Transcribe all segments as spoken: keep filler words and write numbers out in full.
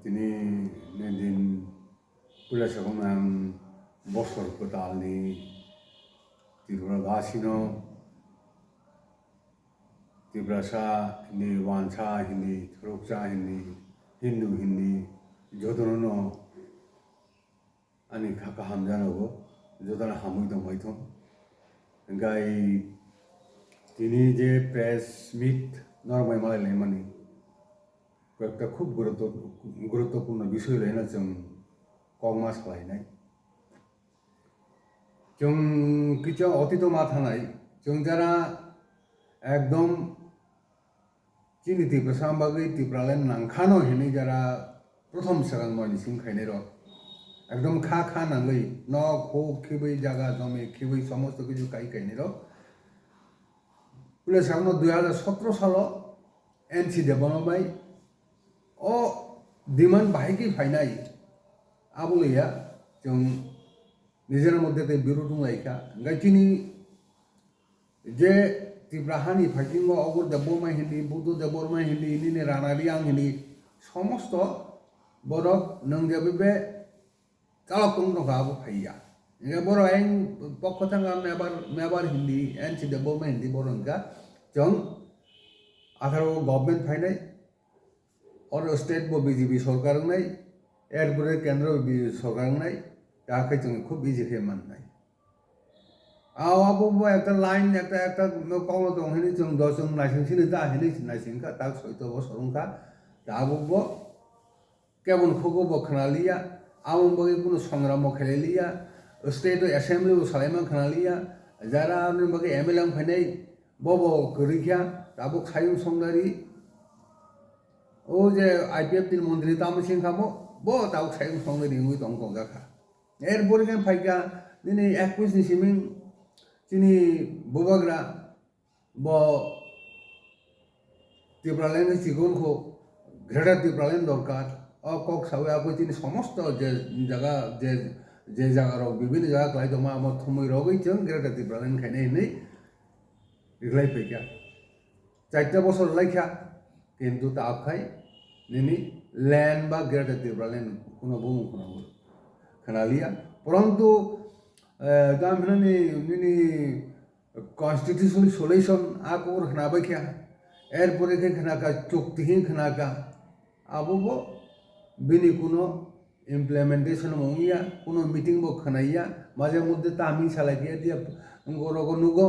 Tini ni din puila sakno ang bosor kwtalni Tripura basino Tiprasa hindi, Wansa hindi, Thoroksa hindi, Hindu hindi, jotono no ani kha kaham janogo, jotono hamwi tongbai thung. Hingkai tini je press meet norok bai malai laimani, koi ekta khub guruto-, guruttopurno bisoi laino chwng kokma salainai. Chwng kisa otito ma thanai, chwng jara ekdom chini Tiprasa bagwi Tipraland nangkhano hinwi jara prothom swkang noi ni simi khainai rok. Ekdom kha kha nangwi nok huk khibwi jaga jomi khibwi somosto kichu kai kainai rok. Pule sakno dui hazar sotro salo N C Debbarma bai o demand bahai khe phainai. Abo laiya chwng nijera moddhe tei birud wnglaikha. Hingkhe chini je Tripura hani phaisingo Agur Debbarma hindi, Buddha Debbarma hindi, nini Rana Reang hindi, somosto borok nwngjagwi be chalok tong tongkha abo phaiya. Hingkhe borok ayang pokho thangkha mebar, mebar hindi, N C Debbarma hindi borok hingkha chwng atharo government phainai, oro state bo B J P sorkar wngnai, erpore kendro B J P sorkar wngnai, ta khe chwng khub easy khe mannai. Ao abo bo ekta line, ekta, ekta kokno tong hini chwng do chwng naising sini ta hini naising kha, tak soito bosor wngkha, ta abo bo kebon khugo bo khwnaliya, abo bagwi kunu songramo khelaliya, state o assembly bo salaima khwnaliya, jara aboni bagwi M L A wng phainai, bo bo kwrwi kha, tabuk Sayung Songdari, o je I P F T ni montri tamo singkha bo, bo tabuk Sayung Songdari wngwi tong tongjakha. Erpore khe phaikha nini ekwis ni simi chini bubagra bo Tipraland ni chikon kho, Greater Tipraland dorkar. O kok sawi abo chini somosto je jaga, je, je jaga rok bibinno jaga kwlai tongma amo thumwi rogwi chwng Greater Tipraland khainai hinwi riklai phaikha. Chaita bosor laikha, kintu ta khai nini land ba Greater Tipraland kuno bumung khuna khunaliya. Porontu, eh, tamo hinani nini constitutional solution a kok khna bai kha, erpore khe khna kha chukti hin khna kha, abo bo bini kuno implementation bo wngya, kuno meeting bo khna ya, maje moddhe taming salai khe dia wngkha rogo nugo.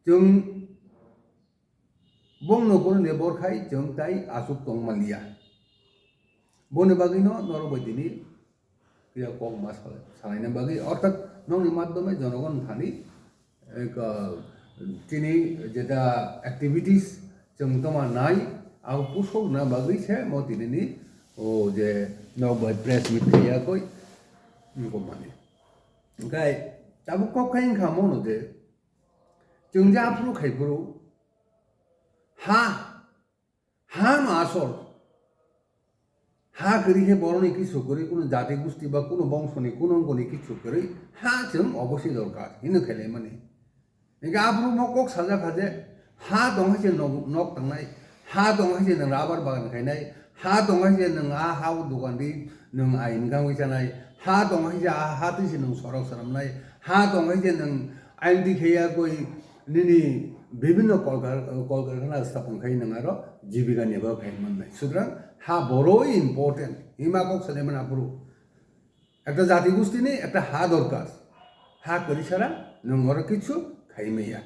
Chwng bongno kuno ni bor khai chwng tai aswk tong manliya. Boni bagwino norok bai tini kok ma sal-, salaina bagwi, orthat nokni madhyome jonogon thani, eh, ka-, tini jeta activities chwng tongma nai, abo pusokna bagwi se mo tini ni o je nok bai press meet khaiya koi, wngkha mani. Hingkhe tabuk kok khai wngkha mono je, chwng je aphuru khai phuru ha, ha no asol. Ha kwrwi khe boroni kisu kwrwi, kuno jati gusti ba kuno bongsoni kuno wngkoni kisu kwrwi, ha chwng obosoi dorkar hino khelai mani. Hingkhe aphuru mo kok sajak kha je, ha tong hai se nok, nok tangnai, ha tong hai se nwng rubber bagan khainai, ha tong hai se nwng a ha o dogan ri nwng ain gangwi chanai, ha tong hai se a ha twi se nwng sorok swnamnai, ha tong hai se nwng I T khaiya koi nini bibinno kolkar-, kolkarkhana stapon khai nwng aro jibika nirbah khai mannai. Sutrang ha boroi important, hima kok sanai mani aphuru. Ekta jati gustini ekta ha dorkar. Ha kwrwi sara nwng oro kichu khai maya.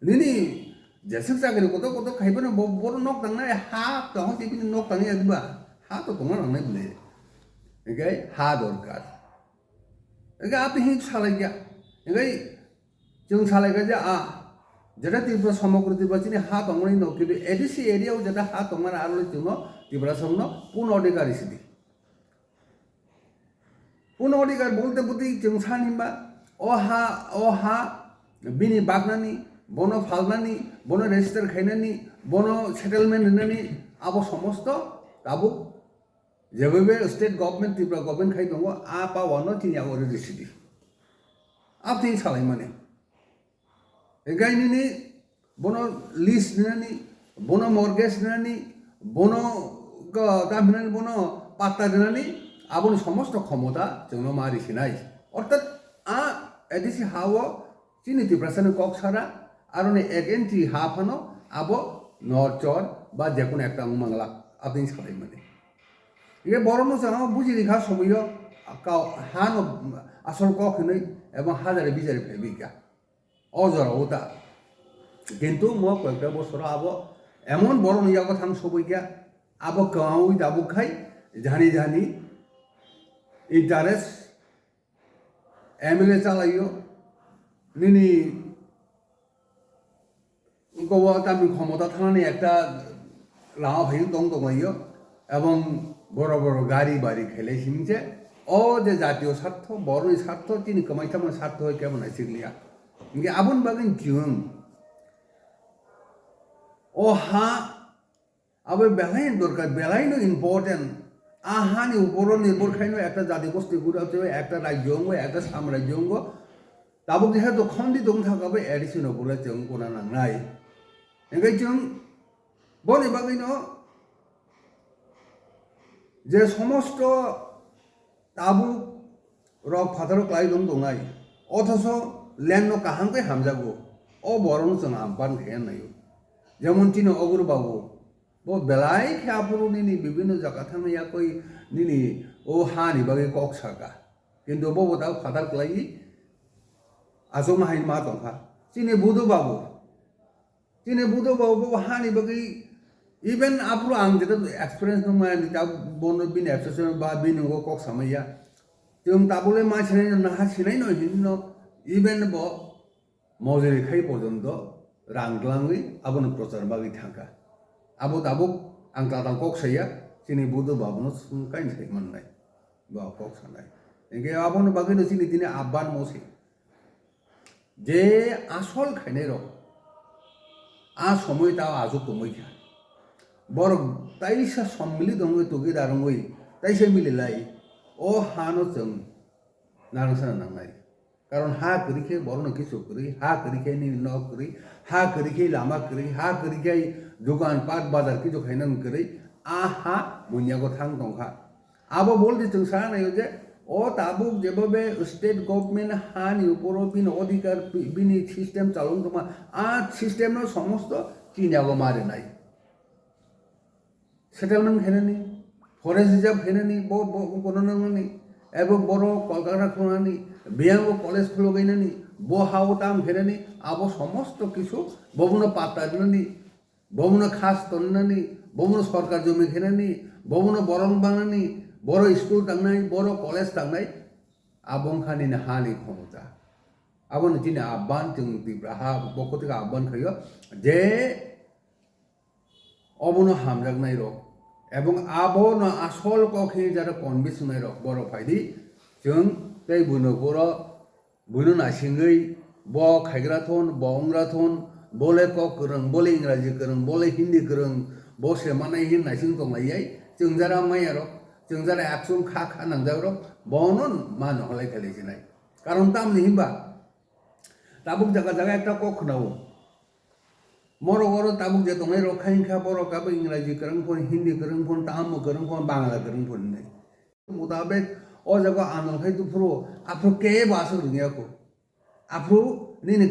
Nini jeswk chakri kotor kotor khai phano bo-, boro nok tangnai ha tong hai se bini nok tangya diba? Ha to tongna nangnai bwle. Hingkhe ha dorkar. Hingkhe abo hin salai ya. Hingkhe chwng salai kha je a, jeta Tripura somogro Tripura chini ha tongmani no, kintu A D C area o jeta ha tongmani aro chwngno Tiprasa rokno puno adhikar risi di. Puno adhikar bolte bwtwi chwng sani ba, o ha, o ha bini bagnani, bono phalnani, bono register khainani, bono settlement rwnani, abo somosto tabuk jebaibe state government, Tripura government khai tongo, a power no chini yago risi di. Aboni salai mani. Hingkhe nini bono lease rinani, bono mortgage rinani, bono Ko ta hinani bono patta rinani aboni somosto khomota chwngno ma risinai. Orthat a A D C ha-o chini Tiprasani kok sara, aroni ek inchi ha phano abo nor chor ba jekunu ekta wng mangla, aboni salaimani. Hingke borokno chwng buji rikha somoio, kau hano asol kok hinwi ebong hajari bijari phaibi kha. O jora o ta. Kintu mo koyekta bosoro abo emon borokni yago thang soboikha, abo kwmaui tabuk khai, jani jani interest M L A chalaio, nini gobo tamni khomota thanani ekta lama phai tong tonglaio, ebong boro boro gari bari khailai singse, o je jatiyo sartho, boroni sartho, chini kwmai tamo sartho hai kebo naisikliya. Hingke aboni bagwi chwng o ha abo belai dorkar, belai no important. A hani uporo nirbhor khaino ekta jati gosti guri, ekta rajyo wngwi, ekta samrajyo wngwi. Tabuk jehetu khondi tong thaka bai A D C no bole chwng guna nangnai. Hingke chwng boni bagwi no je somosto tabuk rok phataro kwlai tong tongnai, othoso land no kaham khe hamjago, o borok no chwng ampan khe naio. Jemon chini Ogur Babu, bo belai khe aphuru nini bibinno jaga thangna yakoi nini o ha ni bagwi kok saka, kintu bo bo ta phatar kwlai achukma hai ma tongkha. Chini Budu Babu, Chini Budo bo, bo hani bagwi, even aphuru ang jeta experience nung maya ni ta bono bini association ba bini ngo kok samaya. Chwng tabule ma sinai no, naha sinai no hinwi no, even bo mojori khai porjonto rang twlangwi abono prochar bagwi thangkha. Abo tabuk ang tatal kok saya, chini Budo babuno swng kaini sai mannai, bo kok sanai. Hingke abono bagwi no chini tini abban mo se. Je asol khainai rok, a somoi ta ajuk tongwi kha. Borok taisa sommili tongwi togwi darungwi taisa mililai o hano chwng narwngsana nangnai. Karon ha kwrwi khe borokno kisu kwrwi, ha kwrwi khe nini nok kwrwi, ha kwrwi khe lama kwrwi, ha kwrwi khe dukan pat bazar kisu khainani kwrwi, a ha munyago thang tongkha. Abo boldi chwng sa naio je, o tabuk jebobe state government hani uporo bini odhikar, bi-, bini system chalong tongma, a system no somosto chini yago ma rinai. Settlement khainani, forest reserve khainani, bo, bo, bo kono nangnani, ebo borok Kolkata khulunani, biyango college khulogainani, bo ha o tam khainani, abo somosto kisu bobuno patta rinani, bobuno khas tonnani, bobuno sorkar jomi khainani, bobuno borok bangnani, boro school tangnai, boro college tangnai, abo wngkha nini hani khomota. Abono chini abban chwng Tipra ha pokho theke abban khaio je obono hamjaknai rok ebong abono asol kok hinwi jara convince wngnai rok borok phaidi chwng tei buino phuro Buino naisingwi bo khaigra thon, bo wngra thon, bo le kok kwrwng, bo le Ingraji kwrwng, bo le Hindi kwrwng, bo se manai hin naising tonglai yai. Chwng jara maya rok, chwng jara aksum kha kha nangjak rok, bono ma noholai khalai sinai. Karon tamni hinba tabuk jaga jaga ekta kok khwnao. Morok oro tabuk je tongnai rok khai wngkha borok abo Ingraji kwrwng phon, Hindi kwrwng phon, Tammo kwrwng phon, Bangla kwrwng phon hinwi. Mutabek o jaga anal khai tuphuru aphuru kebo aswk rwngya kho. Aphuru nini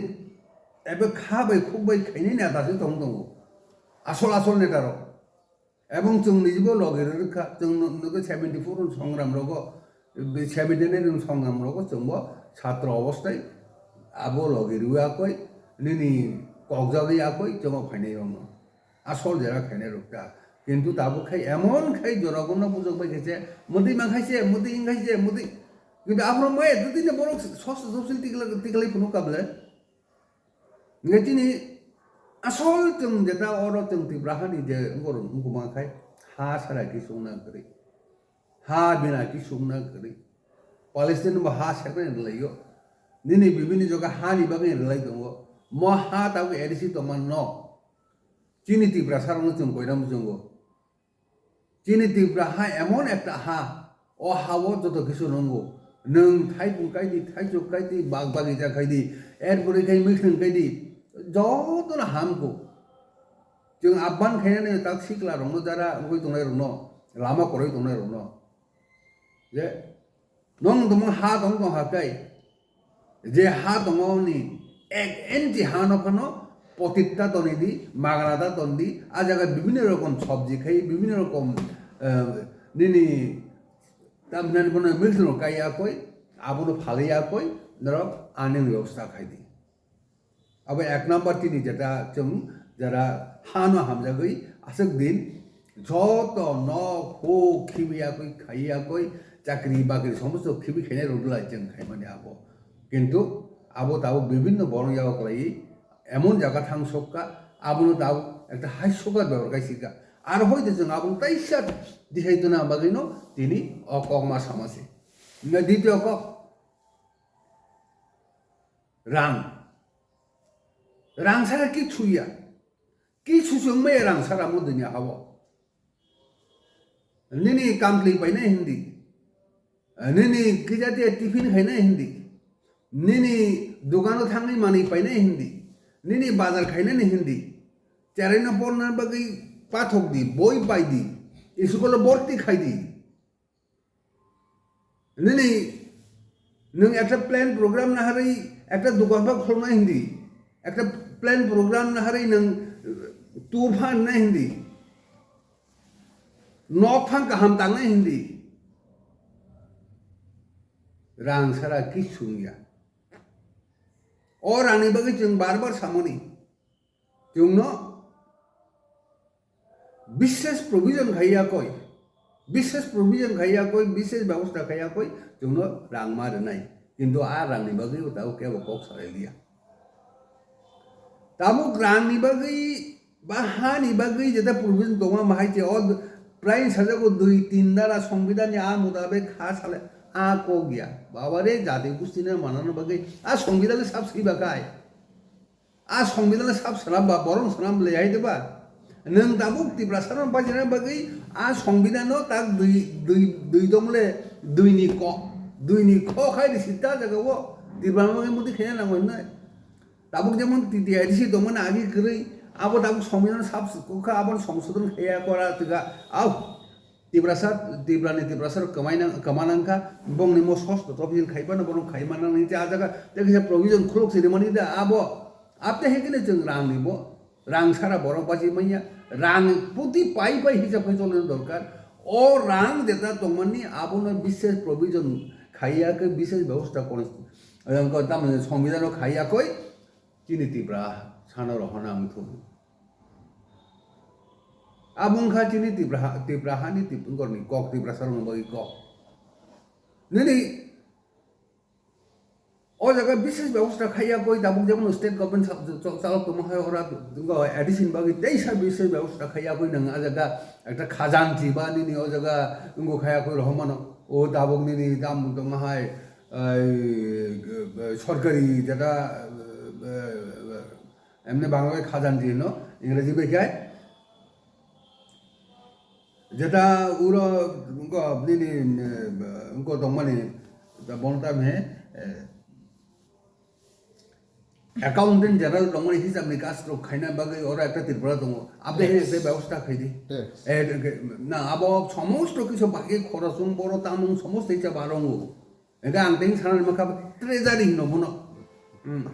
ebe kha bai khuk bai khainai neta se tong tongo. Asol asol neta rok. Ebong chwng nijibo logi rwkha, chwng no-, nugwi seventy four ni songram rogo, seventy nine ni songram rogo chwngbo satro obostai abo logi rwya koi, nini kokjagwi ya koi chwngbo phainai rokno. Asol jera khainai rok ta. Kintu tabuk khai emon khai jora gumna bujok bai khe se, mudi mang khai se, mudi ing khai se, mudi. Kintu aphuru mai dudine borok sosto sosil tikla, tiklai phunu kable. Nge chini asol chwng jeta oro chwng Tipra hani je borok wngkuma khai ha sara ki sungna kwrwi. Ha bina ki sungna kwrwi. Palestine bo ha seknai rwlaio. Nini bibini joga hani bagwi rwlai tongo. Mo ha tabuk A D C tongma no. Chini Tiprasa rokno chwng koina muchungo. Chini Tipra ha emon ekta ha, o ha-o joto kisu nungo. Nwng thaipung kaidi, thaichuk kaidi, bag bagija kaidi, er pore khai mikhlwng kaidi, jotono hamkuk. Chwng abban khainani tak sikla rokno jara wngwi tongnai rokno. lama kwrwi tongnai rokno. Je nwng tongmung ha tong tong ha kai, je ha tongo ni ek inchi ha no phano potit ta toni di, magana ta ton di, a jaga bibhinno rokom sobji khai, bibhinno rokom, eh, nini tamhinani bono mix no kai ya koi, abono phalwi ya koi, norok ani bebosta khai di. Abo ek number tini jeta chwng jara hano hamjagwi aswk din joto nok huk khibi yakwi khai yakwi chakri bakri somosto khibi khainai rok lai chwng khaimani abo. Kintu abo tabo bibhinno borok yago kwlaiwi emon jaga thang sokka abono tabo ekta hai sokar bebhar khai sika. Aro hoite chwng abono taisa dihai tona bagwino tini o kok ma sama se. Ditiyo kok. Rang. Rang sara kichu ya. Kichu se wngmaya rang sara mo dunia hao. Nini kamtli painai hindi. Nini kijatia tiffin khainai hindi. Nini dukano thangwi manwi painai hindi. Nini bazar khainani hindi. Cheraino porna bagwi pathok di, boi pai di. Isukolo borti khai di. Nini, nwng ekta plan program naharwi ekta dukan pha khulna hindi, ekta plan program naharwi nwng, eh, tour pha na hindi, nok phang kaham tangnai hindi, rang sara kichu wngya. O rangni bagwi chwng bar bar samani. Chwngno bishes provision khai ya koi, bishes provision khai ya koi, bishes bebosta khai ya koi, chwngno rang ma rwnai. Kintu a rangni bagwi o tabuk kebo kok salai liya. Tabuk rangni bagwi ba hani bagwi jeta provision tongma mahai che o prai sajago dui tin dara songbidanni a mutabek ha sale a kok ya. Babare jati gustino manana bagwi a songbidan sab swi ba kai. A songbidan sab swnam ba, borok swnam le hai de ba. Nwng tabuk Tiprasa no bajina bagwi a songbidan no tak dui, dui, dui dong le dui ni ko, dui ni ko khai di sita jaga o Tiprasa no bagwi muti khena nang hoi nai. Tabuk jemon T T I D C dong mani agi kwrwi, abo tabuk songbidan sab kha, abo songsodon khaya kora tiga, au. Tiprasa, Tiprani Tiprasa rok kwmai nang, kwma nang kha, bongni mo sos to topijin khai phano bono khai ma nang ni cha jaga, tei kisa provision khuluk siri mani da abo. Apte hekene chwng rang ni bo, rang sara borok bachi manya, rang puti pai pai hisab khai cholna dorkar. O rang jeta tongmani abono bishes provision khaiya khe bishes bebosta kon, ang ko tamni songbidan rok khaiya koi, chini Tipra sana rohona ang thu. Abo wngkha chini Tipra ha, Tipra hani Tip-, borokni kok, Tiprasa rokni bagwi kok. Nini o jaga bishes bebosta khaiya koi tabuk jemon state government sa-, sa-, chalok tongma hai ora wngkha A D C ni bagwi teisa bishes bebosta khaiya koi nang a jaga ekta khajanchi ba nini o jaga wngkha khaiya koi rohormano o tabuk nini dam tongma hai, ai, sorkari jaga, Emne Bangla bai khajanchi hino, Ingreji bai khe. Jeta uro wngko nini, eh, wngko tongmani, ta bono ta he, eh, accountant general tongmani hisab ni kash rok khaina bagwi oro ekta Tripura tongo. Abde he Yes. ekta bebosta khaidi. Yes. Eh, na abo somosto kisu bagi khorosung boro tamung somosto icha barongo. Ega ang teng sana ni makha treasury hino bono. Hmm.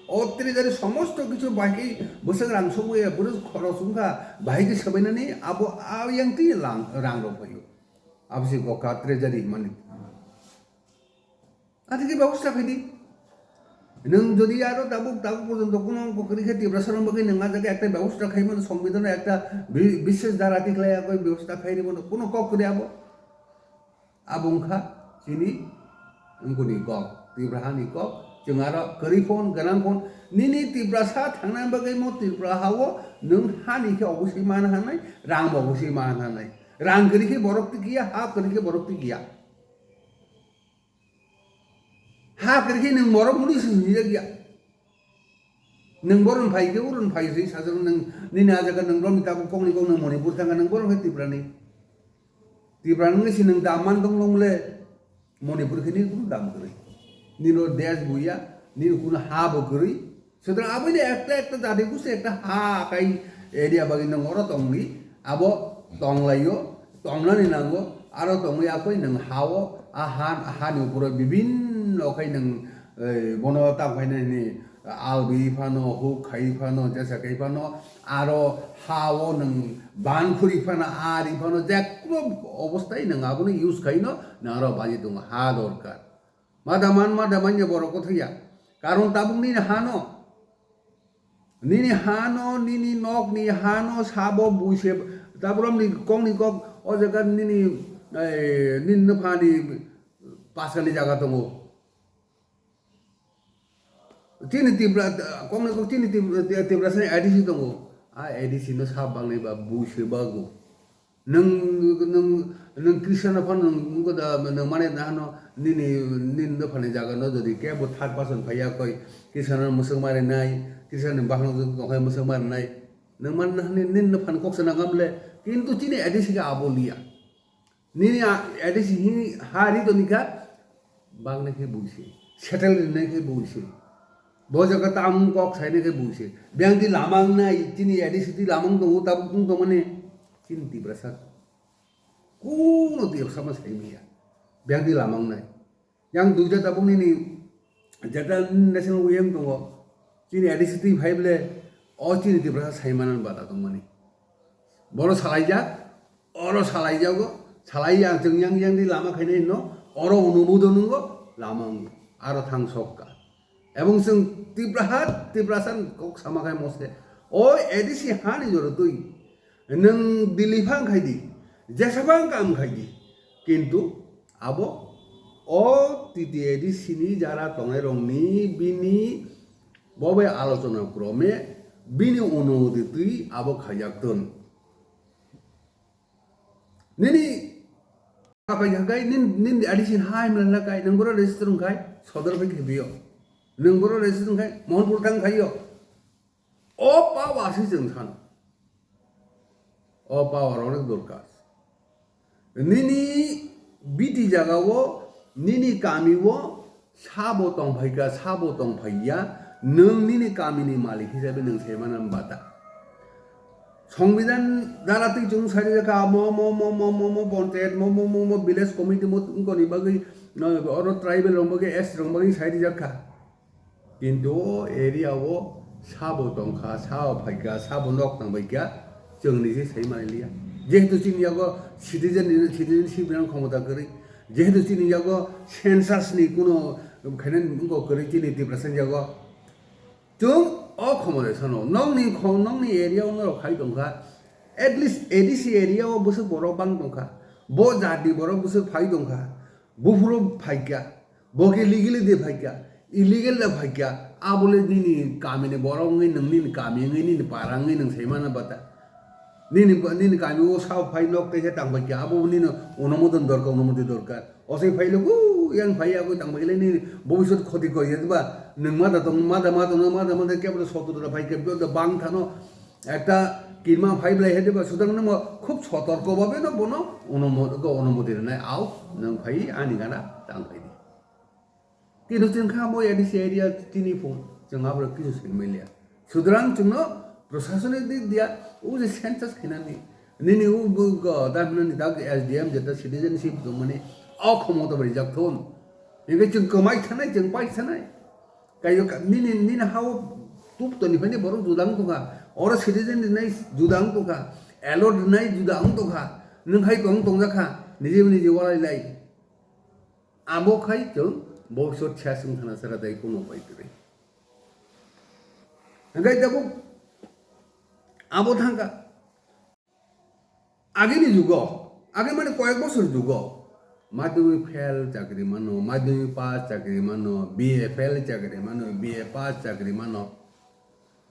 O treasury somosto kichu bahai bwswk rang sogwi ya, bwrwi khorok wngkha, bahai khe swbainani abo a yang twi lang, rang rok phaio. Abo se gokha treasury hwnmani. Ati khe bebosta khaidi. Nwng jodi aro tabuk, tabuk porjonto kuno kwrwi khe Tiprasa rok bagwi nwng a jaga ekta bebosta khaimano, songbidan ekta bi-, bishes dhara tikhlai ya koi bebosta khairwi mano, kuno kok kwrwi abo. Abo wngkha chini wngkuni kok, Tripura hani kok. Chwng aro kwrwi phone, gwnang phone. Nini Tiprasa thangnani bagwi mo Tripura hao nwng hani khe oboswi man hanai, rang bo oboswi man hanai. Rang kwrwi khe borok tikya, ha kwrwi khe borok tikya. Ha kwrwi khe nwng borok mwnwi se hwnjak ya. Nwng boron phai khe uron phai se sajak nwng nini a jaga nwng romni tabuk kokni kok nwng Manipur thangkha nwng boron khe Tiprani. Tiprani wngwi se nwng dam man tong long le Manipur khe nini kunu dam kwrwi. Nini o desh bo ya, nini kunu ha bo kwrwi. Sutrang aboni ekta ekta jati gusti ekta ha akai area bagwi nwng oro tongdi, abo tonglaio, tongnani nango, aro tongwi akoi nwng ha-o, a ha, hani uporo bibinno khai nwng, eh, bono tang phainani albi phano, huk khai phano, jesa khai phano, aro ha-o nwng ban khuri phano, ari phano, jekno obostai nwng abono use khaino, nwng aro baji tongo, ha dorkar. Mada man, mada manya borok kothok ya. Karon tabuk nini hano, nini hano, nini nokni hano sabo buise, tabuk romni kokni kok o jaga nini, eh, nini nuphani paskani jaga tongo. Chini Tipra, kokni kok chini Tip-, Tiprasani A D C tongo. A A D C no sab bangnai ba buise bago. Nwng, nwng, nwng Christian no phano nwng wngkha da, nwng mani da hano nini, nini dophani jaga no jodi kebo third person phaiya koi, Christian no mwswk marinai, Christian ni bahai no tongkhai mwswk marinai. Nwng mani da hano nini dophani kok se nangam le, kintu chini A D C khe abo liya. Nini a-, A D C hini ha ri toni kha, bangnai khe buise, settle rinai khe buise. Bo jaga tamung kok sainai khe buise. Biyang di lama wngnai, chini A D C di lama wng tongo, tabuk wng tongmani. Chini Tiprasa. Kuno Tiprasa ma sai maya. Biyang di lama wngnai. Yang duita tabuk nini jeta national wng tongo. Chini A D C twi phai bole, o chini Tiprasa sai manan bata tongmani. Boro salaijak, oro salaijago, salai yang chwng yang yang di lama khainai no, oro uno mudo nungo, lama wngo. Aro thang sokka. Ebong chwng Tipra hat, Tiprasa kok sama khai mose. O A D C hani joro twi. Nwng Delhi phang khai di, jesa phang kam khai di. Kintu abo o T T A D C ni jara tongnai rokni bini bo bai alochona krome bini onumoti twi abo khaijak ton. Nini Apai kha kai, nin, nin adi sin hai mela na kai, nang boro register wng khai, sodor bai khe biyo. Nang boro register wng khai, Mohanpur thang khai yo. O power se chwng sano. O power onek dorkar. Nini biti jaga o, nini kami o, Sabo tongphaikha, sabo tongphaiya, nwng nini kamini malik hisabe nwng saimana bata. Songbidan dara twi chwng sari jakha, mo, mo, mo, mo, mo, mo, panchayat, mo, mo, mo, mo, village committee, mo, wngkoni bagwi, no, oro tribal rok bagwi, S T rok bagwi sai rijak kha. Kintu o area o sabo tongkha, sabo phaikha, sabo nok tangbaikha, chwngni se sai manliya. Jehetu chini yago citizen ni, citizenship ni khomota kwrwi, Jehetu chini yago census ni kuno khainani wngkha kwrwi chini Tiprasa ni yago. Chwng o khomode sano, nokni kho-, nokni area o norok khai tongkha, at least A D C area o bwswk borok bang tongkha, bo jati borok bwswk phai tongkha, buphuru phaikha, bo khe legally de phaikha, illegal de phaikha, abole nini kamini borok wngwi nwng nini kami wngwi nini para wngwi nwng saimana bata. Nini, nini kami o sao phai nok teisa tang bai khe abo nini onomodon dorkar, onomoti dorkar. Osai phai le ku yang phai ya koi tang bai le nini bobisot khoti koi ya ba nwng mada tong mada mada no mada mada kebo sotor da phai kebo da bang thano ekta kirma phai blai he ba sudang nang khub sotorko babe no bono onomo-, go onomoti rwnai au nwng phai ani gana tang phai di. Tino chwng kha bo A D C area tini phung chwng abo kisu sai manya. Sudrang chwngno prosasonik dik dia o je census khainani. Nini o bo go da hinani da S D M jeta citizenship tongmani o khomota bai rijak thun. Hingke chwng kwmai thanai chwng pai thanai. Kayo ka-, nini, nini hao tup toni phani borok judang tongkha. Oro citizen rinai judang tongkha. Allot rinai judang tongkha. Nwng hai tong tongjakha. Nije nije walai lai. Abo khai chwng bobisot seswng thana chara tei kuno pai kwrwi. Hingke tabuk abo thangkha. Agini jugo, age mane koyek bosor jugo, madhyamik fail chakri mano, madhyamik pass chakri mano, B A fail chakri mano, B A pass chakri mano.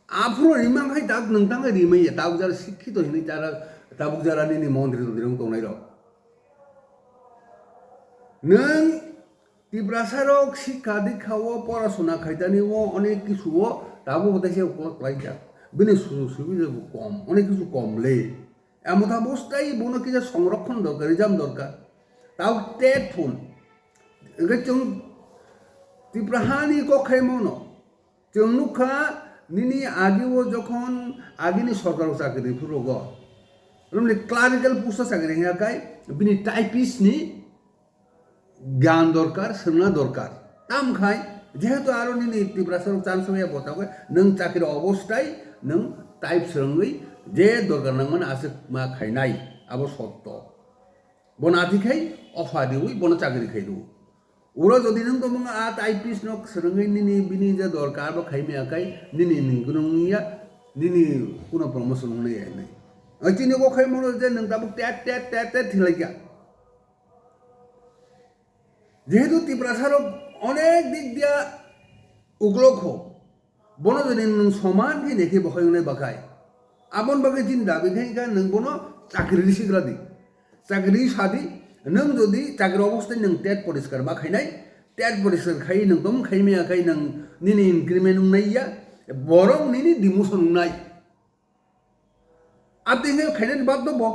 Aphuru rimang hai dak nwng tang rimai ya, tabuk jara sikhito hinwi jara, tabuk jara nini montri tondri wng tongnai rok. Nwng Tiprasa rok sikha dikha o, porasona khaitani o, onek kisu o, tabuk bo teisa ukulok klaijak. Bini sujuk subida bo kom, onek kisu kom le. Emotha bostai bono kisa songrokhon dorkar, rijam dorkar. Tabuk tet phun. Hingke chwng Tipra hani kok khaimono. Chwng nukha, nini agi o jokhon agini sorkar o chakri phuru rogo, Romni clerical post o chakri wngya kai, bini typist ni gyan dorkar, swrwngna dorkar. Tamo khai, jehetu aro nini Tiprasa rok chance ya bo tabuk, nwng chakri obostai, nwng type swrwngwi je dorkar nangmani aswk ma khainai, abo sotto. Bono ati khai offer riwi bono chakri khai rw. Uro jodi nwng tongmung a typist no swrwngwi nini bini je dorkar bo khaimya kai nini nini gwnang wngya, nini kuno promotion wngnai ya nai. A chini bo khai mano je nwng tabuk tet tet tet tet thilai kha. Jehetu Tiprasa rok onek dik dia uklok ho. Bono jodi nwng soman khe nekhe bo hai wngnai bakhai. Aboni bagwi chini dabi khe kha nwng bono chakri risi gra di. Chakri sa di, nwng jodi chakri obostai nwng tet poriskar ma khainai, tet poriskar khai nwng tom khai maya khai nwng nini increment wngnai ya, borok nini demotion wngnai. Abdi hwnwi khainani bad no bo.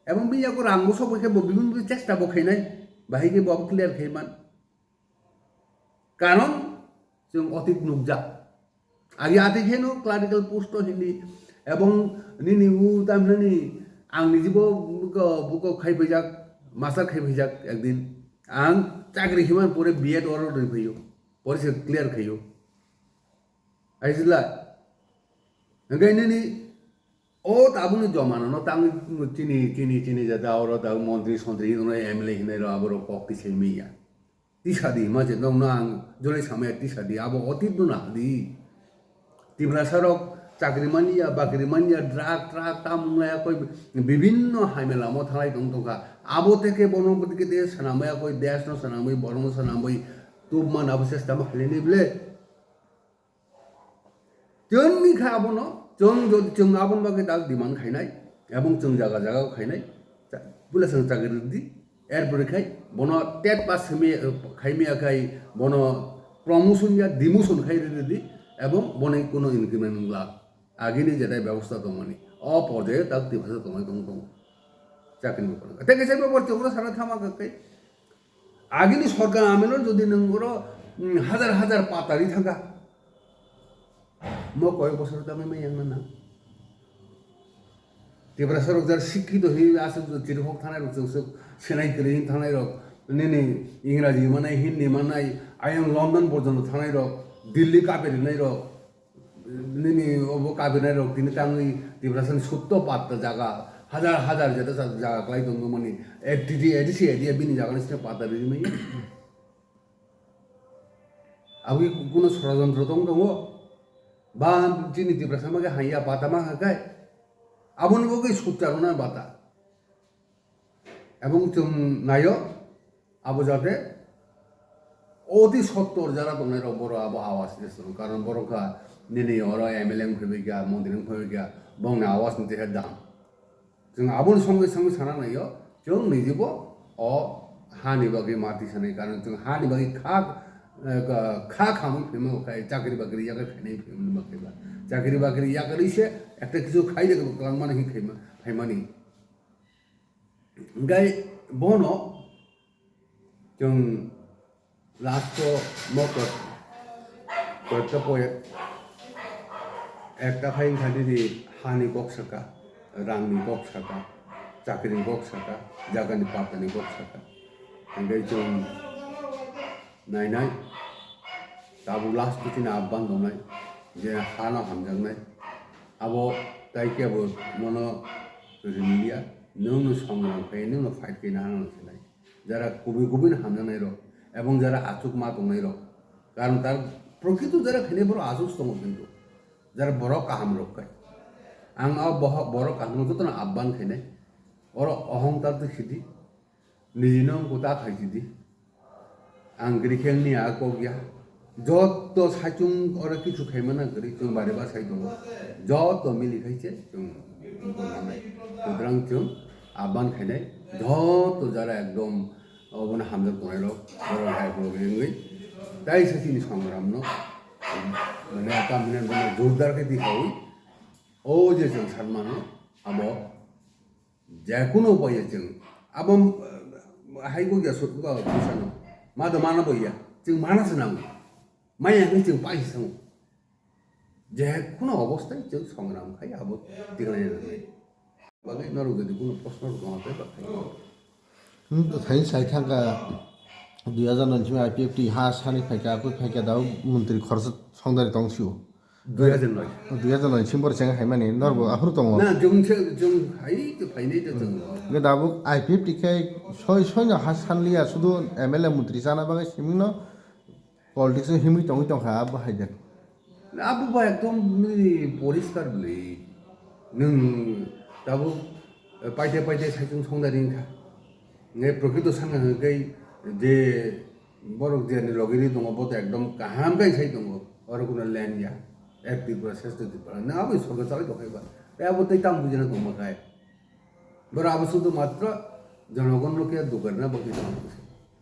Ebong bini yago rang bo sok bai khe bo bibin bibin chesta bo khainai. Bahai khe bo abo clear khai man. Karon chwng otit nukjak. Agi ati kheno clerical post o hindi. Ebong nini u tamnani ang nijibo buko, buko khai phaijak, master khai phaijak ekdin. Ang chakri himan pore B Ed oro rwi phaio. Pore se clear khaio. Aisla. Hingke nini o tabukni jomano no tangwi chini, chini, chini jata oro tabuk montri sontri hino M L A hinai rok aborok kok tisai miya. Tisadi hima je nokno ang jolai samaya tisadi abo otit no nahdi. Tiprasa rok chakri manya, bakri manya, drug, truck, tamung laya koi bibinno hamya lama thalai tong tongkha. Abo teke bono bwtike de sanamaya koi desh no sanamwi, borok no sanamwi tubman abo chesta ma khailini ble. Chwngni kha abono, chwng jodi chwng aboni bagwi tak demand khainai, ebong chwng jaga jaga o khainai, cha-, pula chwng chakri rwdi, erpore khai bono tet pass simi, khaimya khai bono promotion ya demotion khai rwdi, ebong bono kuno increment wngla, agini jetai bebosta tongmani, o porjayo tak Tiprasa tongmani tong tong, chakri bo kono. Tei kaisa bebor chwngno sana thama kha khai, agini sorkar amelo jodi nwng oro, mm, hajar hajar patari thangkha, mo koyek bosor tangwi maya wngna nang. Tiprasa rok jar sikkito hinwi aswk chirikhok thanai rok, chwngswk senai kwrwi thanai rok, nini Ingraji manai, Hindi manai, ayang London porjonto thanai rok, Delhi kapiri nai rok, nini obo kabinai rok tini tangwi Tiprasani sutto patta jaga, hajar hajar jeta sa jaga kwlai tongmani, A D C, A D C area bini jaga ni sini patta rini maya. Aboni kuno sorojontro tong tongo, ba chini Tiprasa mage haiya patta ma kha kai, aboni bagwi sukcha rwna bata. Ebong chwng naio, abo jate oti sottor jara tongnai rok borok abo awas ni song, karon borok kha nini oro M L A wng phaibai kha, montri wng phaibai kha, bongni awas ni teha dam. Chwng aboni songwi songwi sana naio, chwng nijibo o hani bagwi mati sanai, karon chwng hani bagwi kha, eh, kha, kha khamwi phaima khai, chakri bakri yakarwi khainai phaima khai ba. Chakri bakri yakarwi se ekta kisu khai de kwlangmani hinwi khaima, phaimani. Hingke bono chwng last o mo koi-, koyekta poet, ekta khai wngkha nini hani kok saka, rangni kok saka, chakrini kok saka, jagani patani kok saka. Hingke chwng nainai, tabuk last o chini abban tongnai, je hano hamjaknai, abo tai kebo nono rinliya, nwngno songram khai, nwngno fight khai nahana sinai. Jara kubui kubui no hamjaknai rok, ebong jara achuk ma tongnai rok, karon tar prokrito jara khainai borok achuk tongo kintu, jara borok kaham rok khai. Ang o boho-, borok kaham rok jotono abban khainai, oro ohongkar twi khidi. Niji no wngkha ta khaisidi. Ang kwrwi khe wngni a kok ya. Joto saichung oro kichu khaimana kwrwi chwng bari ba sai tongo. Joto mili khai se chwng wngkha nanai. Sutrang chwng aban khainai. Joto jara ekdom obono hamjak tongnai rok. Borok hai borok wngwi. Tai sa chini songram no. Mane ata mane bono jordar khe di khaui. O je chwng sanmano abo. Jekunu upaye chwng abo, eh, hai gokya sut-, go bwsano. Ma do mana bo ya. Chwng mana se nango. Maya hwnwi chwng pai se thango. Jekunu obostai chwng songram khai abo tikhlai nangnai. Bagwi norok jodi kuno post norok tongma pai ba khai. Hmm, to thai sai thangka dui hajar nai simi I P F T ha sani phaika, akui phaika dao montri khorsa songdari tong sio. Dui hajar noi. Dui hajar noi sim bor cheng hai mani norbo aphuru tongo. Na, jung se, jung hai to phainai to jung. Ge dabo I P F T khai soi soi no ha sanliya sudu M L A montri sana bagwi simingno politics o himwi tongwi tongkha abo hai jak. Abo ba ekdom nini poriskar bwlwi. Nwng tabuk, eh, paite paite saichung songdari wngkha. Nge prokrito sanga hwnkhe je borok je ani logi ri tongo, bo to ekdom kaham khe sai tongo. Oro kuno land ya. Ek Tripura, Shrestha Tripura. Nwng abo sorkar chalai tongkha ba. Tei abo tei tamo bujina tongma khai. Boro abo sudu matro jonogon no khe dugarna bagwi tongkha.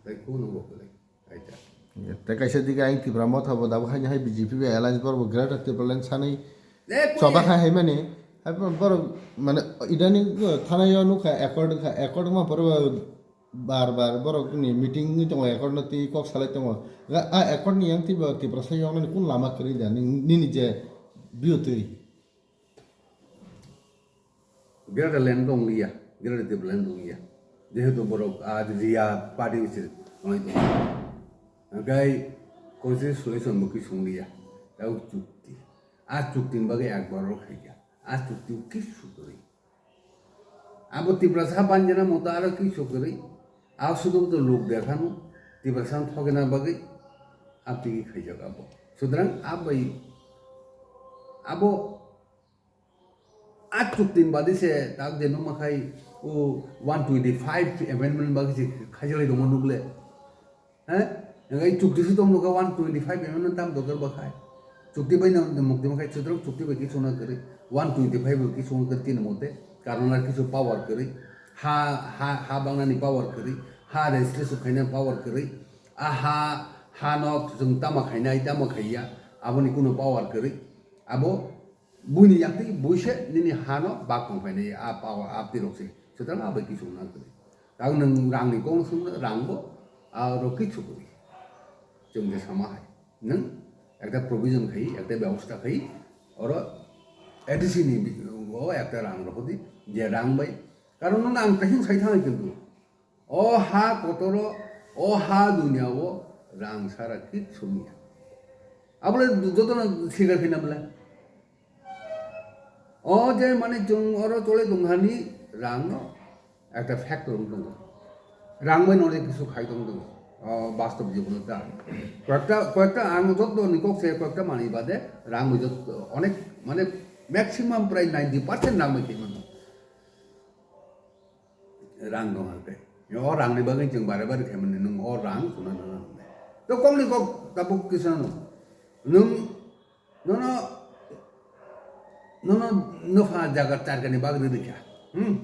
Tei kuno bo kwlai. Kaisa. Tei kaisa dige ayang Tipra Motha bo dabo haino hai B J P bai alliance borok bo Greater Tipraland sanwi Eh, choba khe hai mani. Hai borok mane idani thana yo nukha accord wngkha, accord wngma pore bo bar bar borok ni meeting wngwi tongo, accord no twi kok salai tongo. Ga a accord ni yang twi bo Tiprasa yoknani kun lama kwrwi da nini je biyo twi? Greater land tongliya, Greater Tipraland tongliya. Jehetu borok a Riya party se tonglai tongo. Hwnkhe constitution bo khe songliya. Tei chukti. A chukti ni bagwi ekbar rok khaikha. A chukti khe sukrwi. Abo Tiprasa banjana moto aro khe sukrwi. A sudu to lok dekhanu. Tiprasa thogena bagwi. Abtigi khaijak abo. Sutrang abai abo A chuktin badi se tak je numa khai o one twenty five amendment bagi se khaijalai dongma nukle. He? Ngai chukti su tong nuka one twenty five amendment tam dokar ba khai. Chukti bai na mukti ma khai chudrok chukti bai ki sona kari. One twenty five ki sona kari tin mote. Karon ar kisu power kari. Ha, ha, ha bangna ni power kari. Ha registration khaina power kari. A ha, ha no jung tama khaina, tama khaiya. Aboni kuno power kari. Abo Buini yakti buise nini hano bak tong phainai a power a tirok se. Sutrang a bai kisu na kre. Tang nang rang ni kong sung rang bo a ro kisu kre. Chwng je sama hai. Nang ekta provision khai, ekta byabostha khai. Oro A D C ni bi-, o ekta rang ro di je rang bai. Karon nang ang kahing sai thang kintu. O ha kotoro, o ha duniya o rang sara kichu niya. Abole jotono sikar khina bole. O je mane chwng oro chole tong hani rang no ekta factor wng tongo. Rang bai nole kisu khai tong tongo. O bastob jibono ta. Koyekta, koyekta ang joto ni kok se koyekta mani bade rang bai joto onek mane maximum prai ninety percent rang bai khai mano. Rang dong hwnkhe. O rangni bagwi chwng bare bare khaimani, nwng o rang chuna nang nang. To kokni kok tabuk kisa no. Nwng, nono, nono nopha jaga charkani bagwi rikha. Hmm?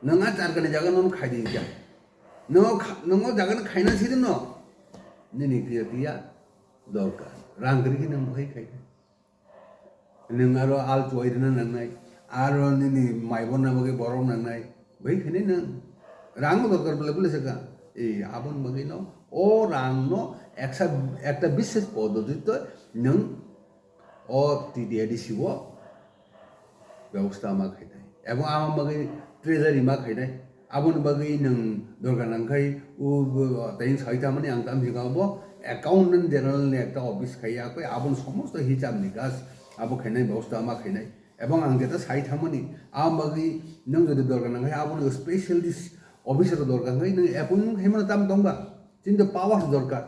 Nwng a charkani jaga nono khaidi kha. Nwng kha-, nwng o jaga no khaina sidi no. Nini kiya kiya dorkar. Rang kwrwi khe nwng bwkhai khai. Nwng aro al chuai rwna nangnai, aro nini mai borna bagwi borok nangnai, bai khani nwng rang bo dorkar bwle bwle se ka. Ei, aboni bagwi no, o rang no eksa, ekta bishes poddotito nwng o T T A D C o bebosta ma khainai. Ebo ama bagwi treasury ma khainai. Aboni bagwi nwng dorkar nangkhai, o, bo, tei sai tangmani ang tamo hika bo accountant general ni ekta office khai ya koi, aboni somosto hisab nikas abo khainai, bebosta ma khainai. Ebong ang jeta sai tangmani, aboni bagwi nwng jodi dorkar nangkhai, aboni specialist officer dorkar nangkhai, nwng appointment khaimano tamo tongba? Chini to powers dorkar.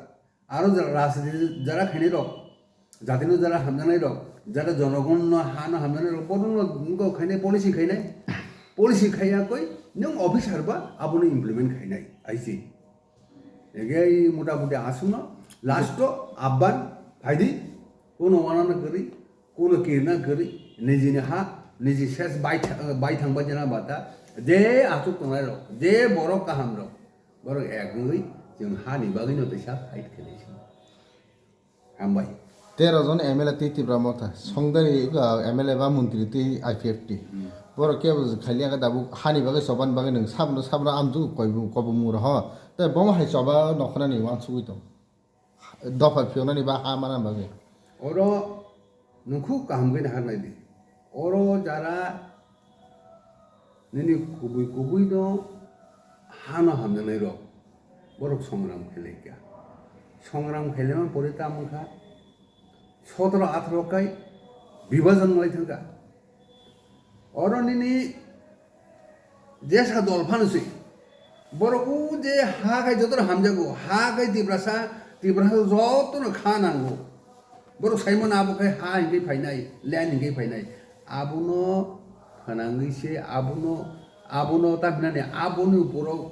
Aro jara rajniti jara khainai rok, jatino jara hamjaknai rok, jara jonogonno hano hamjaknai rok, bono no khainai policy khainai, policy khaiya koi nwng officer ba abono implement khainai, I C. Ege motamuti aswkno last o abban phaidi, kono wanana kwrwi, kono kirna kwrwi, nijini ha, niji ses bai tha-, bai thangba jena bata, je aswk tongnai rok, je borok kaham rok, borok ek wngwi chwng hani bagwino teisa fight khainai se. Hambai. Tero jon M L A twi Tipra Motha, songdari, uh, M L A ba montri twi I P F T. Hmm. Borok kebo khali ang tabuk hani bagwi choban bagwi nwng sabno sabno amjwk koi bu-, kobong mura ho. Tei bomo hai choba nokhnani wansugwi tong. Dopha phiyoknani ba ha mana bagwi. Oro nwng khub kaham khe nahar nai di. Oro jara, Nini kubui kubui no hano hamjaknai rok, borok songram khailai kha. Songram khailaima pore tamo kha, sotoro atharo kai bibajan wngwi thangkha. Oro nini jesa dol phano se borok o je ha khai joto hamjago, ha khai Tiprasa, Tiprasa joto no kha nango. Borok saimano abo khai ha hingke phainai, land hingke phainai. Abono phanangwi se, abono, abono ta hinani, aboni uporo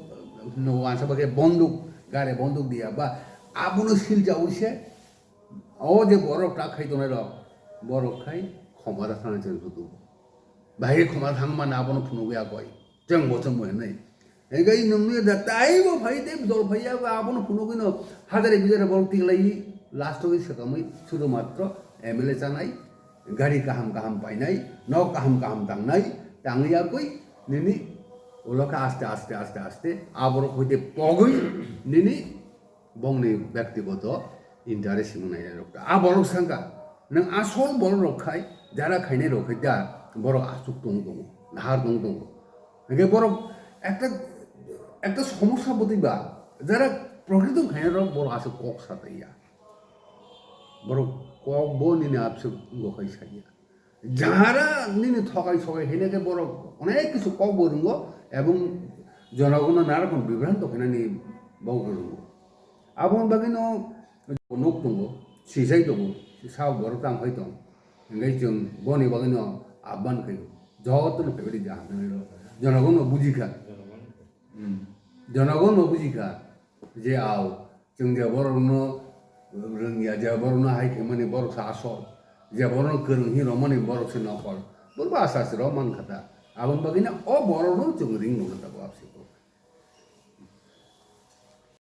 no wansa ba khe bonduk, gare bonduk diya ba, abono siljawi se, o je borok ta khai tongnai rok, borok khai khoma da thana chwng tutu. Bahai khoma thang mano abono phunugwi akoi. Chwng bo chwng bo hinwi. Hinkhe nwngni da taibo phai tei dol phai ya abono phunugwi no hajare bijare borok tiklai last o swkamwi sudu matro M L A chanai, gari kaham kaham painai, nok kaham kaham tangnai, tangwi akoi nini ulo khe aste aste aste aste aborok hoite pogwi nini bongni byaktigoto interest himung nainai rok ta. A borok sangka, nwng asol borok rok khai, jara khainai rok khai da, borok aswk tong tongo, nahar tong tongo. Hinkhe borok ekta, ekta somosya bwtwi ba, jara prokrito khainai rok borok aswk kok sa taiya. Borok kok bo nini abswk wngkha khai saya. Jara nini thokai sokai khaina khe borok onek kisu kok bo rwngo ebong jonogono narakhon bibranto khainani bo rwngo. Aboni bagwino nok tongo, sijai tongo, sa borok tang phai tong. Hinkhe chwng boni bagwino abban khaio. Jotono phaibadi jaham jonogono bujikha. Hmm. Jonogono bujikha je ao, chwng je borokno rwngya, je borokno hai khaimani borok se asol, je borokno kwrwng hi romani borok se nokol. Borok asa se rok mankha ta. Aboni bagwino o borokno chwng ring nukha ta bo abse ko.